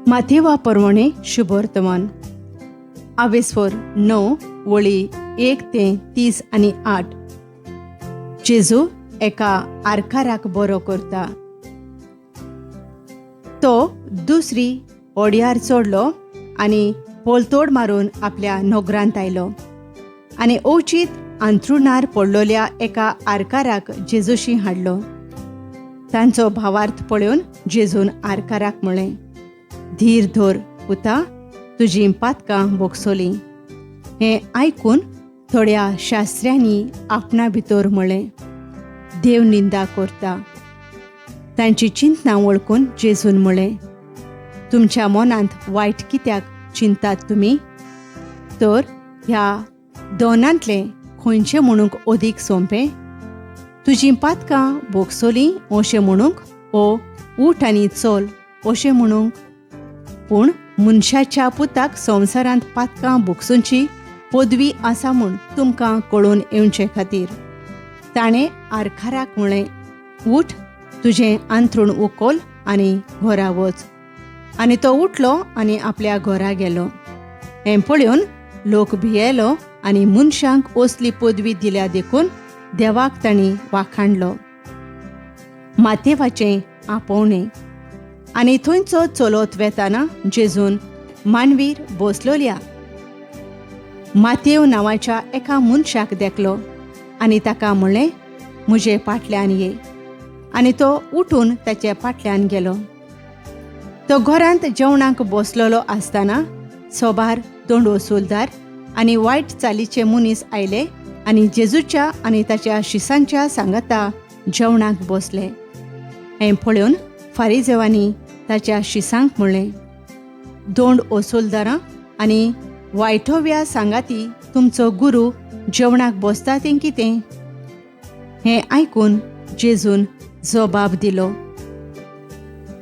माथेवा परवणें शुभवर्तमान आवेस्वर 9 वळी 1 ते 30 आनी 8. जेजू एका आरकाराक बरो करता. तो दुसरी ओडयार चडलो आनी पोलतोड मारून आपल्या नोगरांत आयलो आनी अवचीत अंथरुणार पडलोल्या एका आरकाराक जेजूशी हाडलो. तांचो भावार्थ पळोवन जेजून आरकाराक म्हळें, धीर धर पुता, तुजीं पातकां भोगसोलीं. हें आयकून थोड्या शास्त्र्यांनी आपणा भितर म्हळें, देव निंदा करता. तांची चिंतनां वळखून जेजून म्हळें, तुमच्या मनांत वायट कित्याक चिंतात तुमी? तर ह्या दोनांतलें खंयचें म्हणूंक अदीक सोंपें, तुजीं पातकां भोगसोलीं अशें म्हणूंक, ओ उठ आनी चल अशें म्हणूंक? पूण मनशाच्या पुताक संवसारांत पातकां भोगसुची पदवी आसा म्हूण तुमकां कळून येवचे खातीर ताणें आरखाराक म्हळें, उठ, तुजें आंथरूण उखल आनी घरा वच. आनी तो उठलो आनी आपल्या घरा गेलो. हें पळोवन लोक भियेलो आनी मनशांक असली पदवी दिल्या देखून देवाक तांणी वाखाणलो. मातेवाचें आपोवणें. आनी थंयचो चलत वेताना जेजून मांडवीर बसलोल्या मातेव नांवाच्या एका मनशाक देखलो आनी ताका म्हणलें, म्हजे फाटल्यान ये. आनी तो उठून ताचे फाटल्यान गेलो. तो घरांत जेवणाक बसलेलो आसतना सोबार दोंड वसुलदार आनी वायट चालीचे मनीस आयले आनी जेजूच्या आनी ताच्या शिसांच्या सांगाता जेवणाक बसले. हें पळोवन फारीजेवांनी ताच्या शिसांक म्हणलें, दोंड वसुलदारां आनी वायटोव्या सांगाती तुमचो गुरू जेवणाक बसता तें कितें? हें आयकून जेजून जबाब दिलो,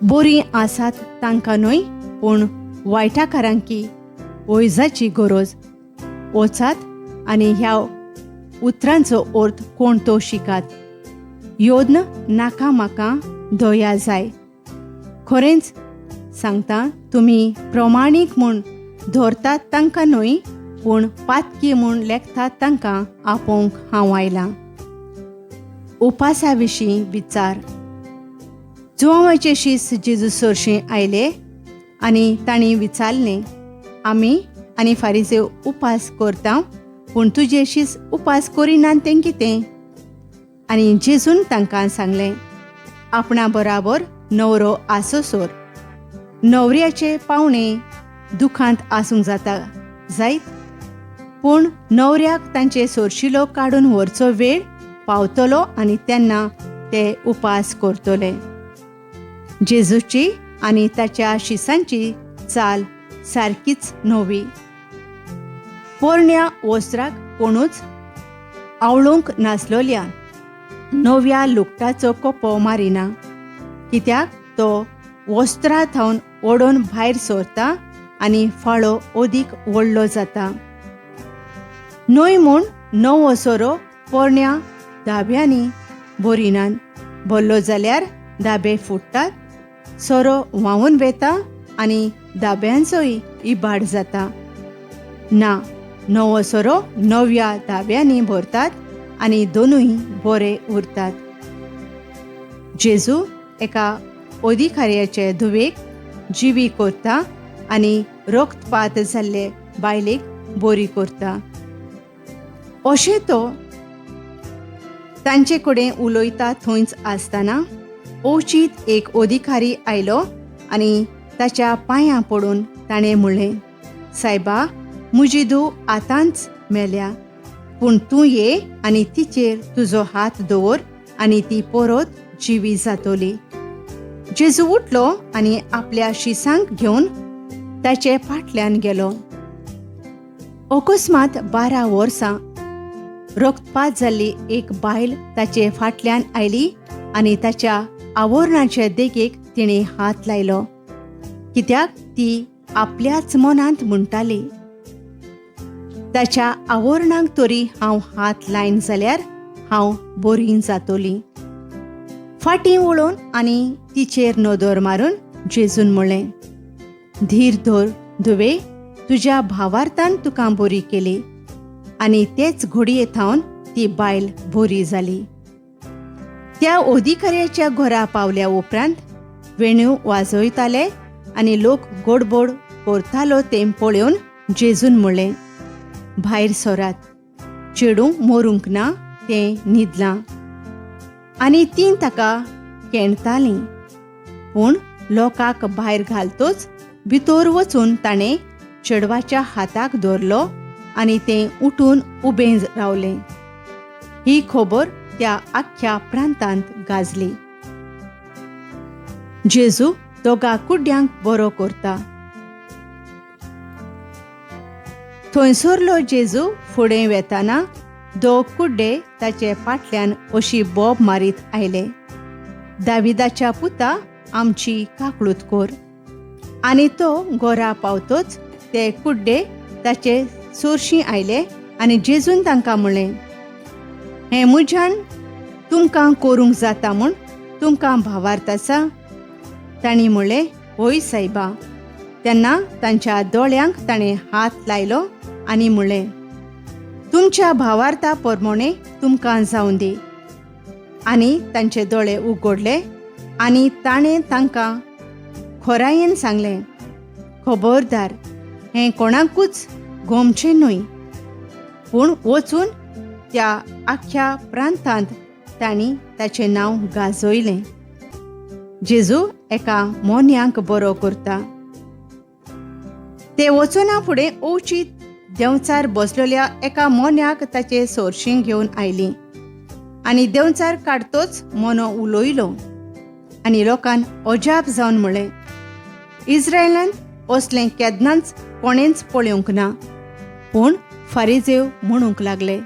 बरीं आसात तांकां न्हय, पूण वायटाकारांकी वैजाची गरज. वचात आनी ह्या उतरांचो अर्थ कोण तो शिकात, योद्न नाका म्हाका दया जाय. खरेंच सांगता, तुमी प्रमाणीक म्हूण धरतात तांकां न्हय, पूण पातकी म्हूण लेखतात तांकां आपोवंक हांव आयलां. उपासा विशीं विचार. जुवांवाचे शीस जेजू सरशीं आयले आनी तांणी विचारलें, आमी आनी फारीजेव उपास करता, पूण तुजे शीस उपास करिनात तें कितें? आनी जेजून तांकां सांगलें, आपणा बराबर न्हवरो आसोसर न्हवऱ्याचे पावणे दुखांत आसूंक जाता जायत, पूण न्हवऱ्याक तांचे सोरशिलो काडून व्हरचो वेळ पावतलो आनी तेन्ना ते उपास करतले. जेजूची आनी ताच्या शिसांची चाल सारकीच नवी. पोरण्या वस्त्राक कोणूच आवळूंक नासलोल्या नव्या लुगटाचो कोपो मारिना, कित्याक तो वस्त्रा थावन ओडून भायर सरता आनी फाळो अदीक व्हडलो जाता. न्हय म्हूण नवो सोरो पोरण्या दाब्यांनी भरिनात, भरलो जाल्यार दाबे फुट्टात, सोरो व्हांवून वेता आनी दाब्यांचोय इबाड जाता. ना, नवो सोरो नव्या दाब्यांनी भरतात आनी दोनूय बरे उरतात. जेजू एका अधिकाऱ्याचे धुवेक जिवी करता आनी रक्तपात जाल्ले बायलेक बरी करता. अशें तो तांचे कडेन उलयता थंयच आसतना अवचीत एक अधिकारी आयलो आनी ताच्या पांयां पडून ताणें म्हणलें, सायबा, म्हजी धूव आतांच मेल्या, पूण तूं ये आनी तिचेर तुजो हात दवर आनी ती परत जिवी जातली. जेजू उठलो आनी आपल्या शिसांक घेवन ताचे फाटल्यान गेलो. अकस्मात 12 वर्सां रक्तपात जाल्ली एक बायल ताचे फाटल्यान आयली आनी ताच्या आवरणाचे देगेक तिणें हात लायलो, कित्याक ती आपल्याच मनांत म्हणटाली, ताच्या आवरणाक तरी हांव हात लायन जाल्यार हांव बरी जातली. फाटीं वळोवन आनी तिचेर नदर मारून जेजून म्हणलें, धीर धर धुवे, तुज्या भावार्थान तुका बरी केली. आनी तेच घोडये थावन ती बायल बरी जाली. त्या अधिकाऱ्याच्या घरा पावल्या उपरांत वेणू वाजयताले आनी लोक गोडबोड करतालो तें पळोवन जेजून म्हणलें, भायर सरात, चेडूं मरूंक ना, तें न्हिदलां. आनी तीं ताका केणतालीं. पूण लोकांक भायर घालतोच भितर वचून ताणें चेडवाच्या हाताक धरलो आनी तें उठून उबें रावलें. ही खबर त्या आख्ख्या प्रांतांत गाजली. जेजू दोगा कुड्ड्यांक बरो करता. थंयसरलो जेजू फुडें वेताना दोग कुड्डे ताचे फाटल्यान अशी बोब मारीत आयले, दाविदाच्या पुता, आमची काकळूत कर. आनी तो घरा पावतोच ते कुड्डे ताचे सोरशीं आयले आनी जेजून तांकां म्हणलें, हें म्हज्यान तुमकां करूंक जाता म्हूण तुमकां भावार्थ आसा? तांणी म्हणलें, हय सायबा. तेन्ना तांच्या दोळ्यांक ताणें हात लायलो आनी म्हणलें, तुमच्या भावार्था प्रमाणें तुमकां जावं दी. आनी तांचे दोळे उगडले आनी ताणें तांकां खोरायेन सांगलें, खबरदार, हें कोणाकूच गोमचें न्हय. पूण वचून त्या आख्ख्या प्रांतांत तांणी ताचें नांव गाजयलें. जेजू एका मोन्यांक बरो करता. ते वचना फुडें अवचीत देंवचार बसलेल्या एका मोन्याक ताचे सोरशीं घेवन आयलीं आनी देंवचार काडतोच मोनो उलयलो आनी लोकान अजाप जावन म्हणलें, इस्रायलांत असलें केन्नाच कोणेंच पळोवंक ना. पूण फारीजेव म्हणूंक लागले,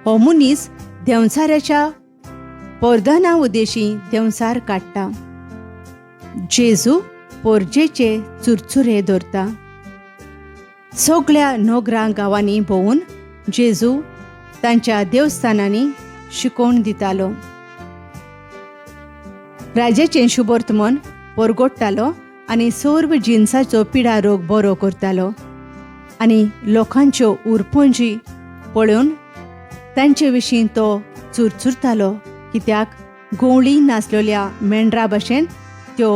हो मनीस देंवचाराच्या परधना उदेशी देंवचार काडटा. जेजू पोरजेचे चुरचुरे धरता. सगळ्या नोगरां गांवांनी भोंवून जेजू तांच्या देवस्थानांनी शिकोवन दितालो, राजाचें शुभोर्तमन परगोडटालो आनी सर्व जिनसाचो पिडा रोग बरो करतालो. आनी लोकांच्यो उरपंजी पळोवन तांचे विशीं तो चुरचुरतालो, कित्याक गोवळी नासलेल्या मेंढरा भशेन त्यो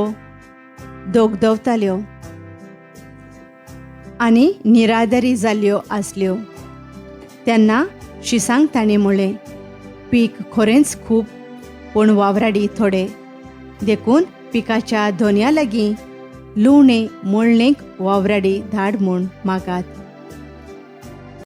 दोगदवताल्यो आनी निरादरी जाल्ल्यो आसल्यो. तेन्ना शिसांक ताणें म्हणलें, पीक खरेंच खूब पूण वावराडी थोडे, देखून पिकाच्या धोन्या लागीं लुवणे मळणेक वावराडी धाड म्हूण मागात.